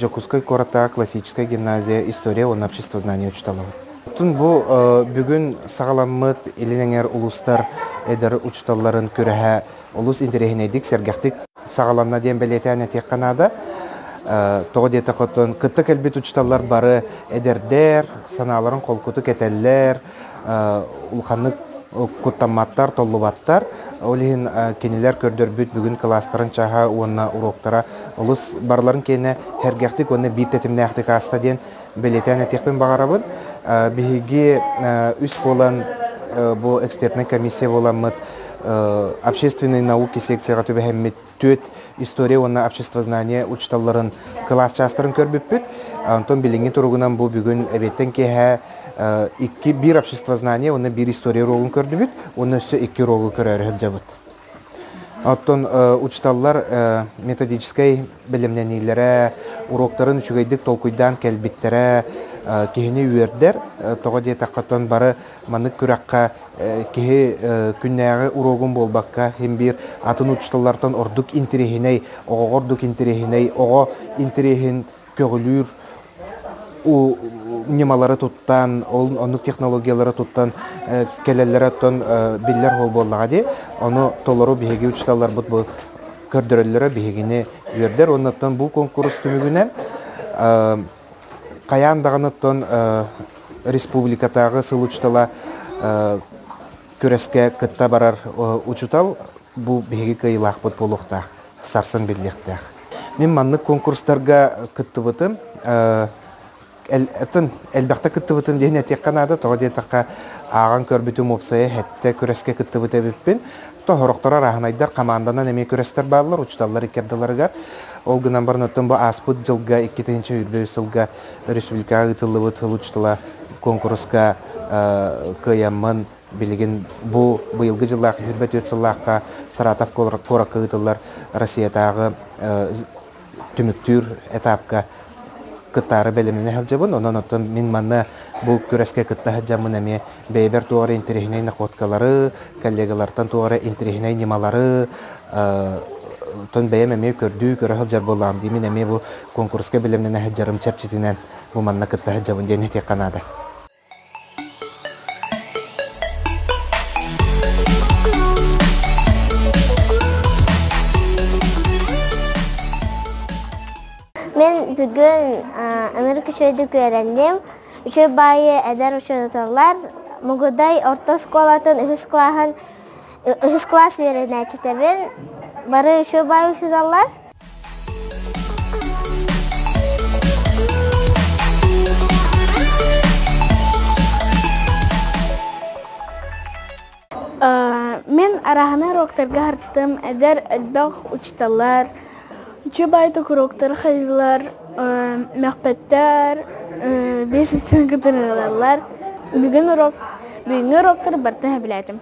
Дьокуускай куораттааҕы классическай гимназия история уонна обществознание учууталабын. Оттон бу бүгүн саҕаламмыт Илин эҥэр улуустар эдэр учууталларын күрэһэ олус интэриэһинэйдик, сэргэхтик саҕаланна диэн бэлиэтээн этиэххэ наада. Тоҕо диэтэххэ, оттон кытта кэлбит учууталлар бары эдэрдэр, санааларын холкутук этэллэр, улаханнык куттамматтар, толлубаттар. Ол иһин кинилэр көрдөрбүт бүгүн кылаастарын чааһа уонна уруоктара олус барыларын киэнэ сэргэхтик уонна биир тэтимнээхтик ааста диэн бэлиэтээн этиэхпин баҕарабын. Биһиги үс буолан бу экспертнэй комиссия буоламмыт общественной науки секцияҕа түбэһэммит түөрт история уонна обществознание учууталларын кылаас чаастарын көрбүппүт. Онтон билиҥҥи туругунан бу бүгүн эбиэттэн киэһэ икки биир обществознание уонна биир история уруогун көрдүбүт уонна өссө икки уруогу көрөөрү сылдьабыт. Оттон учууталлар методическай бэлэмнэниилэрэ, уруоктарын үчүгэйдик толкуйдаан кэлбиттэрэ киһини үөрдэр. Тоҕо диэтэххэ, оттон бары маннык күрэххэ киһи күннээҕи уруогун буолбакка, син биир атын учууталлартан ордук интэриэһинэй, оҕоҕо ордук интэриэһинэй, оҕо интэриэһин көҕүлүүр ньымалары туттан, ол оннук технологиялары туттан кэлэллэрэ оттон биллэр суол буоллаҕа дии. Ону толору биһиги учууталларбыт бу көрдөрөллөрө биһигини үөрдэр. Уонна оттон бу куонкурус түмүгүнэн хайаан даҕаны оттон республикатааҕы сыл учуутала күрэскэ кытта барар учуутал бу биһиги кыайыылаахпыт буолуохтаах, сарсын биллиэхтээх. Мин маннык конкурстарга кыттыбытым. Атын элбэхтэ кыттыбытым диэн этиэххэ наада. Тоҕо диэтэххэ, ааҕан көрбүтүм уопсайа сэттэ күрэскэ кыттыбыт эбиппин. Тоһорохторо арааһынайдар хамаанданан эмиэ күрэстэр бааллар, учууталлар икки ардыларыгар. Ол гынан баран оттон бу ааспыт дьылга 2023 сылга республикаҕа ыытыллыбыт сыл учуутала куонкуруска кыайаммын билигин бу быйылгы дьыллаах 24 сыллаахха Саратов куоракка ыытыллар Россиятааҕы түмүктүүр этапка кыттаары бэлэмнэнэ сылдьабын. Онон оттон мин манна бу күрэскэ кытта сылдьаммын эмиэ бэйэбэр туох эрэ интэриэһинэй находкалары, коллегалартан туох эрэ интэриэһинэй ньымалары оттон бэйэм эмиэ көрдүү көрө сылдьар буоллаҕым дии. Мин эмиэ бу куонкуруска бэлэмнэнэ сылдьарым чэрчитинэн бу манна кытта сылдьабын диэн этиэххэ наада. Мен бүгүн ынырык үчүгэйдик үөрэнним. Үчүгэй баайы эдэр учууталлар Мугудай орто оскуолатын үһүс кылааһын үһүс класс үөрэнээччитэбин. Бары үчүгэй баайы учууталлар. Мин араһына уроктарга хартым эдэр элбэх учителлар, үчүгэй уроктары хайылар, мөхпөттөр, бесицин кытырылалар. Бүгүн урок, бүгүҥҥү уроктары барытын сөбүлээтим.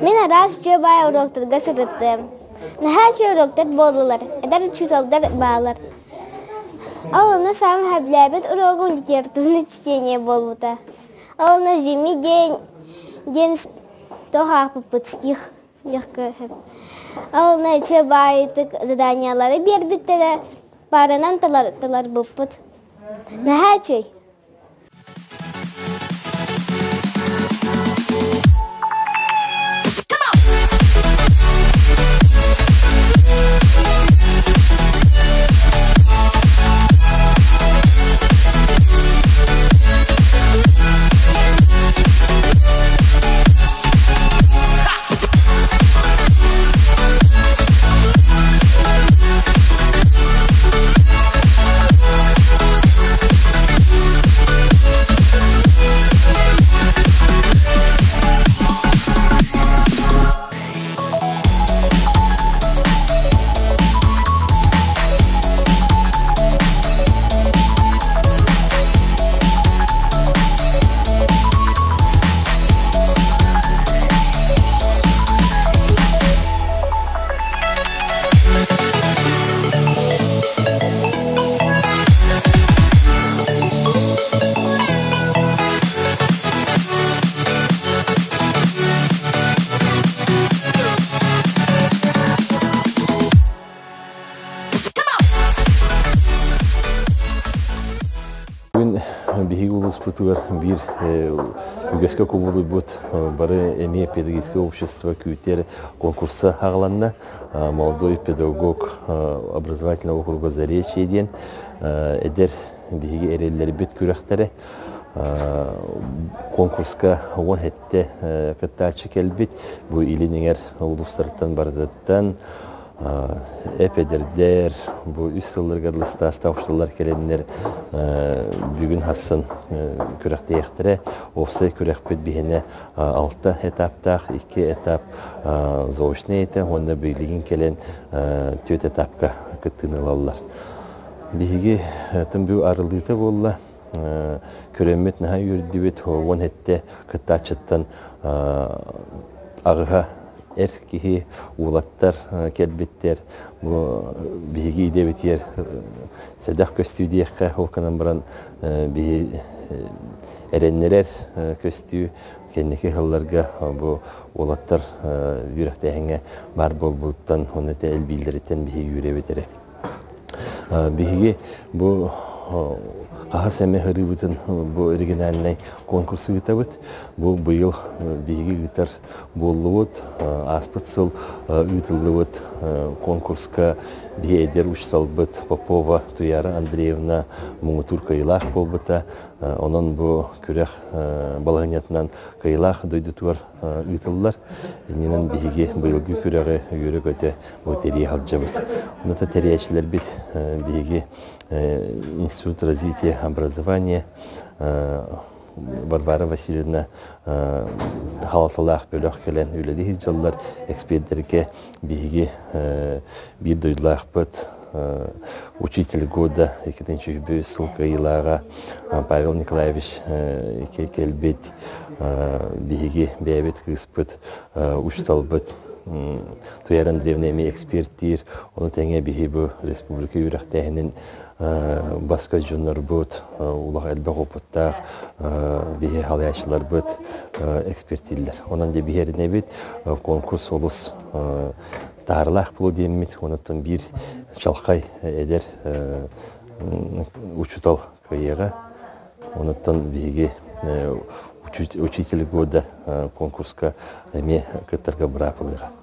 Мин араас үчүгэй баай уруоктарга сырыттым. Наһаа үчүгэй уруоктар буоллулар, эдэр учууталлар бааллар. Ол онно саамай сөбүлээбит уруогум литературное чтение буолбута. Ол онно зимний день диэн туох аахпыппыт стих Ол үчүгэй баайытык заданиелары биэрбиттэрэ, пааранан таларбыппыт. Наһаа үчүгэй. улууспутугар биир үгэскэ кубулуйбут бары эмиэ педагогическое общество күүтэр конкурса аҕаланна. Молодой педагог образовательного округа Заречье диэн эдэр биһиги эрэллэрбит күрэхтэрэ. Конкурска 17 кыттааччы кэлбит. Бу Илин Эҥэр улуустарыттан барытыттан эп-эдэрдэр, бу үс сылларыгар лыстаастаах учууталлар кэлэннэр бүгүн хассын күрэхтэһиэхтэрэ. Уопсай күрэхпит биһиэнэ алта этаптаах, икки этап заочный этэ уонна билигин кэлэн түөрт этапка кыттыыны ылаллар. Биһиги тымбыы арыллыыта буолла. Көрөммүт наһаа үөрдүбүт, 17 кыттааччыттан аҕыһа эр киһи, уолаттар кэлбиттэр. Бу биһиги идэбитигэр сэдэх көстүү диэххэ, ол гынан баран биһи эрэннэрэр көстүү кэнники сылларга бу уолаттар үөрэхтээһиҥҥэ баар буолбуттан уонна элбииллэриттэн биһиги үөрэбит эрэ. Биһиги бу хаһыс эмэ ырыыбытын бу региональнай конкурс ыытабыт. Бу быйыл биһиги ыытар буоллубут. Ааспыт сыл ыытыллыбыт конкурска биһи эдэр учууталбыт Попова Туяра Андреевна муҥутуур кыайыылаах буолбута. Онон бу күрэх балаһыанньатынан кыайыылаах дойдутугар ыытыллар. Иннинэн биһиги быйылгы күрэҕи үөрэ-көтө бу тэрийэ сылдьабыт. Онута тэрийээччилэрбит биһиги Институт развития образования Варвара Васильевна халаталаах бөлөх кэлэн үлэлии сылдьаллар. Экспертэргэ биһиги биир дойдулаахпыт учитель года 2003 сыл кыайыылааҕа Павел Николаевич кэлбит биһиги бэйэбит кыыспыт учууталбыт Туяра Андреевна эмиэ экспертиир, ону тэҥэ биһи бу республика үөрэхтээһинин бас-көс дьоннорбут, улахан элбэх опыттаах биһи халайааччыларбыт экспертииллэр. Онон дьэ биһи эрэнэбит, конкурс олус таарылаах буолуо диэммит, онуттан биир чалхай эдэр учуутал кыайыаҕа. Онуттан биһиги учитель года конкурска эмиэ кыттарга быраап ылыаҕа.